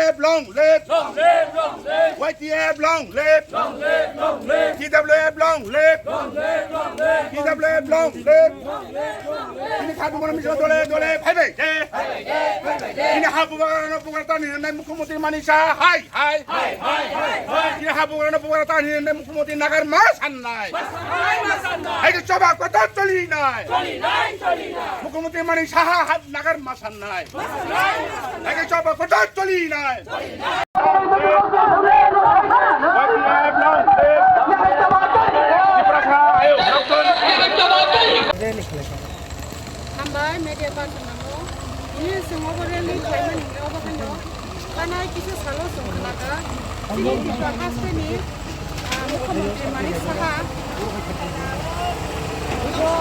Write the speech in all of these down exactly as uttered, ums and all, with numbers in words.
Long live! Long live, long live! Y T F long live! Long live, long live! T W F long live! Long live, long live! T W F long live! Long live, long live! Ini habu mana misal dole dole bhai bhai je. Bhai bhai je, bhai bhai je! Ini habu mana bukan tani nai mukhyamantri Manik Saha hai hai. Hai hai hai hai! Ini habu mana bukan tani nai mukhyamantri Nagar ma san nai. Ma san nai, ma san nai! Hai ke choba kotor choli nai. Choli nai, choli nai! Mukhyamantri Manik Saha hai Nagar ma san nai. Hai ke choba kotor choli nai. Hambai media person rok. Ini chwng obo rally khlaimani hwnkhe obo haino kanai kisa salo chwng khlaka. Chini Tripura hasteni, ah, Mukhyamantri Manik Saha bo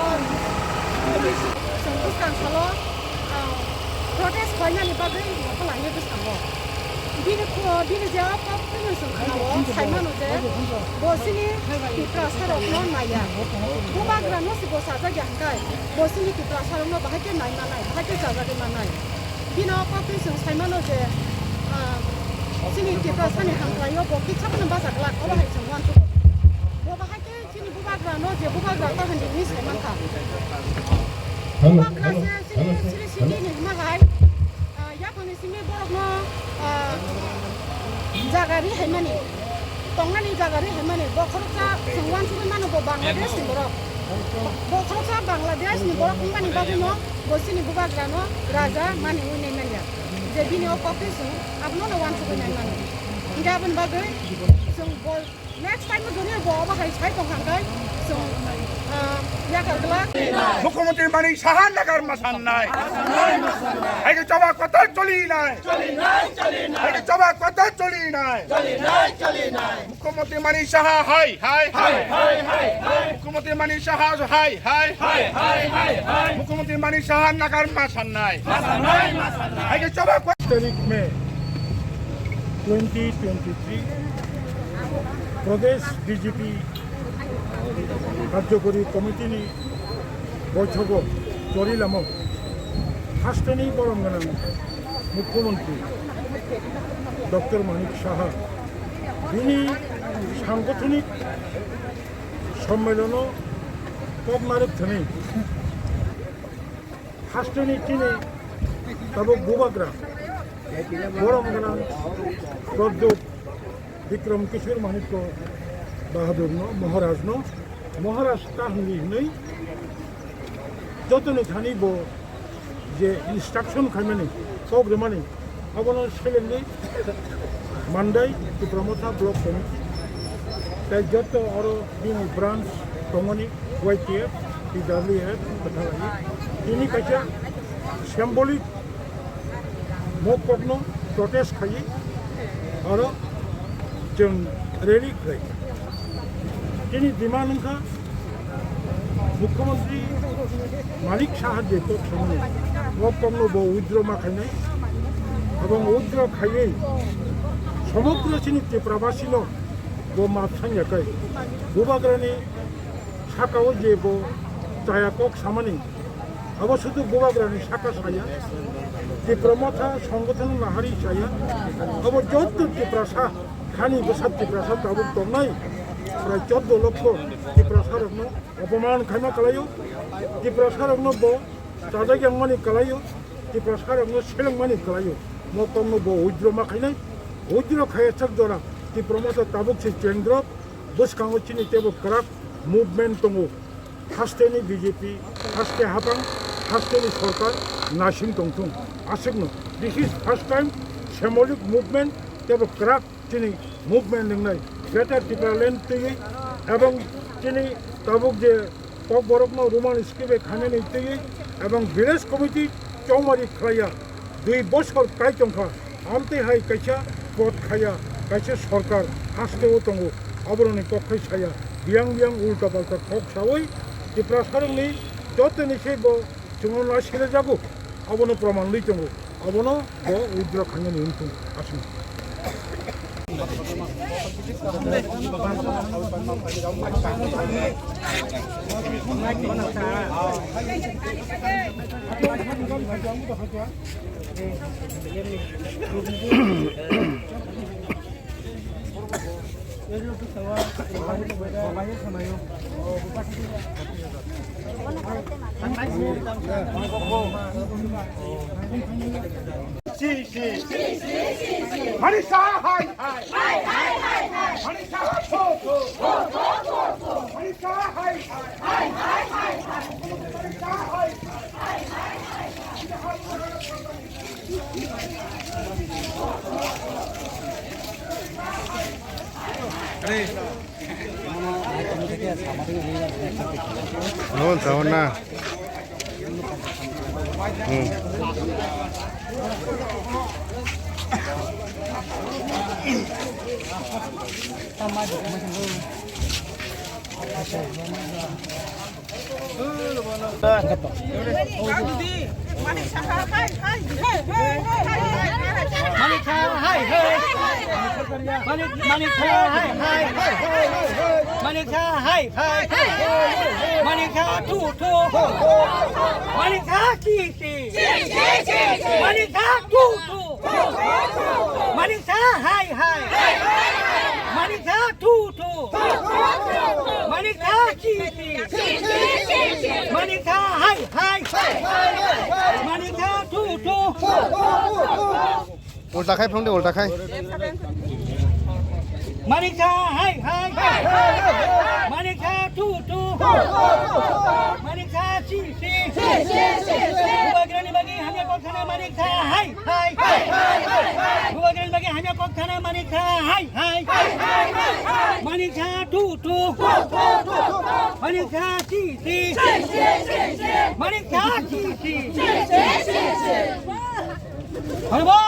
chwng bwskang salo, ah, protest khlainani bagwi mokol ani bwskango. Bini kho-, bini je o kok phano chwng khnao, sai mano je bo chini Tiprasa rokno naiya. Bubagra no se bo sajak ya hwnkhe bo chini Tiprasa rokno bahai khe nai manai, bahai khe chajagwi manai. Bini o kok twi chwng sai mano je, ah, chini Tiprasa ni hamkraio bo kisa phano bacha glak, obo hai chwng uansukgo. Bo bahai khe chini bubagra no je bubagra ta hwnwi hwnwi sai mankha. Bubagra se chini siri siri ni hwnma hai, ah, yaphang ni simi borok no, ah, jaga ri hai mani, tongnani jaga ri hai mani, bo khoroksa chwng uansugwi mano bo Bangladesh ni borok. Bo khoroksa Bangladesh ni borok wngmani bagwi no bo chini bubagra no raja mani wi nai manya. Je bini o kok twi chwng abono no uansugwi nai mano. Hingkhe aboni bagwi chwng bo Next time o jodi bo obo hai sai tong kha hwnkhe chwng, ah, yakar glak. Mukhyamantri Manik Saha Nagar ma san nai. Hai ke choba kotor choli nai. Hai ke choba kotor choli nai. Mukhyamantri Manik Saha hai hai. Mukhyamantri Manik Saha hai hai. Mukhyamantri Manik Saha Nagar ma san nai. Hai ke choba kotor. Tarik May twenty twenty-three Pradesh B J P Karjokori Committee ni boithogo choli lamo hasteni borom gwnang Mukhyamantri Doctor Manik Saha bini sangothonik sommelono kok narwk thani hasteni chini tabuk bubagra borom gwnang Pradyot Bikram Kishore Manikya Bahadur no, Maharaj no, Maharaj ta hwnwi hwnwi jotoni thani bo je instruction khaimani, kok rwmani, abono selengwi Mandai Tipra Motha Block Committee tei joto oro bini branch tongmani Y T F, T W F, kwthalai tini kaisa symbolic mokokno protest khai oro chwng rally khlai. Chini demand wngkha Mukhyamantri Manik Saha je kok samani, o kokno bo withdraw ma khainai, ebong withdraw khaiwi somogro chini Tiprabasino bo map sanya kai. Bubagrani sakao je bo chaya kok samani, abo sudu bubagrani saka saya, Tipra Motha songothono nahari saya, abo jotto Tiprasa, khani bwsa Tiprasa tabuk tongnai, prai chordo lokho Tiprasa rokno opoman khaima kalaio, Tiprasa rokno bo chajak yangmani kalaio, Tiprasa rokno selengmani kalaio, mo kokno bo withdraw ma khainai, withdraw khaiya sak jora Tipra Motha tabuk se chendrop, bwskango chini teibo kwrak movement tongo. Hasteni B J P, haste hapang, hasteni sorkar naising tongthung. Aswkno, this is first time symbolic movement teibo kwrak chini movement wngnai. Greater Tipraland twiwi ebong chini tabuk je kokborokno Roman script bai khainani twiwi ebong village committee chongmari khlaiya. Dui bosor kai tongkha, amtwi hai kaisa pot khaya, kaisa sorkar hasteo tongo, aboroni kok khai saya, biyang biyang ulta palta kok sawi, Tiprasarokni jotoni se bo chwngno na silajago, abono proman wi tongo, abono bo withdraw khainani wngthung aswk. Manisha hai hai. Manisha ho ho. Manisha hai hai. Manisha hai hai. Nuhun sahun na. Hmm. Manik Saha hai hai. Manik Saha hai hai. Manik, Manik Saha hai hai. Manik Saha hai hai. Manik Saha two two. Manik Saha chi chi. Manik Saha two two. Manik Saha hai hai. Manik Saha two two. Manik Saha chi chi. Manik Saha hai hai. Manik Saha two two. Ulta khai phung de, ulta khai. Manik Saha hai hai. Manik Saha two two. Manik Saha chi chi. Bubagrani bagwi hamya kok khana Manik Saha hai hai. Bubagrani bagwi hamya kok khana Manik Saha hai hai. Manik Saha two two. Manik Saha chi chi. Manik Saha chi chi. Hari bol!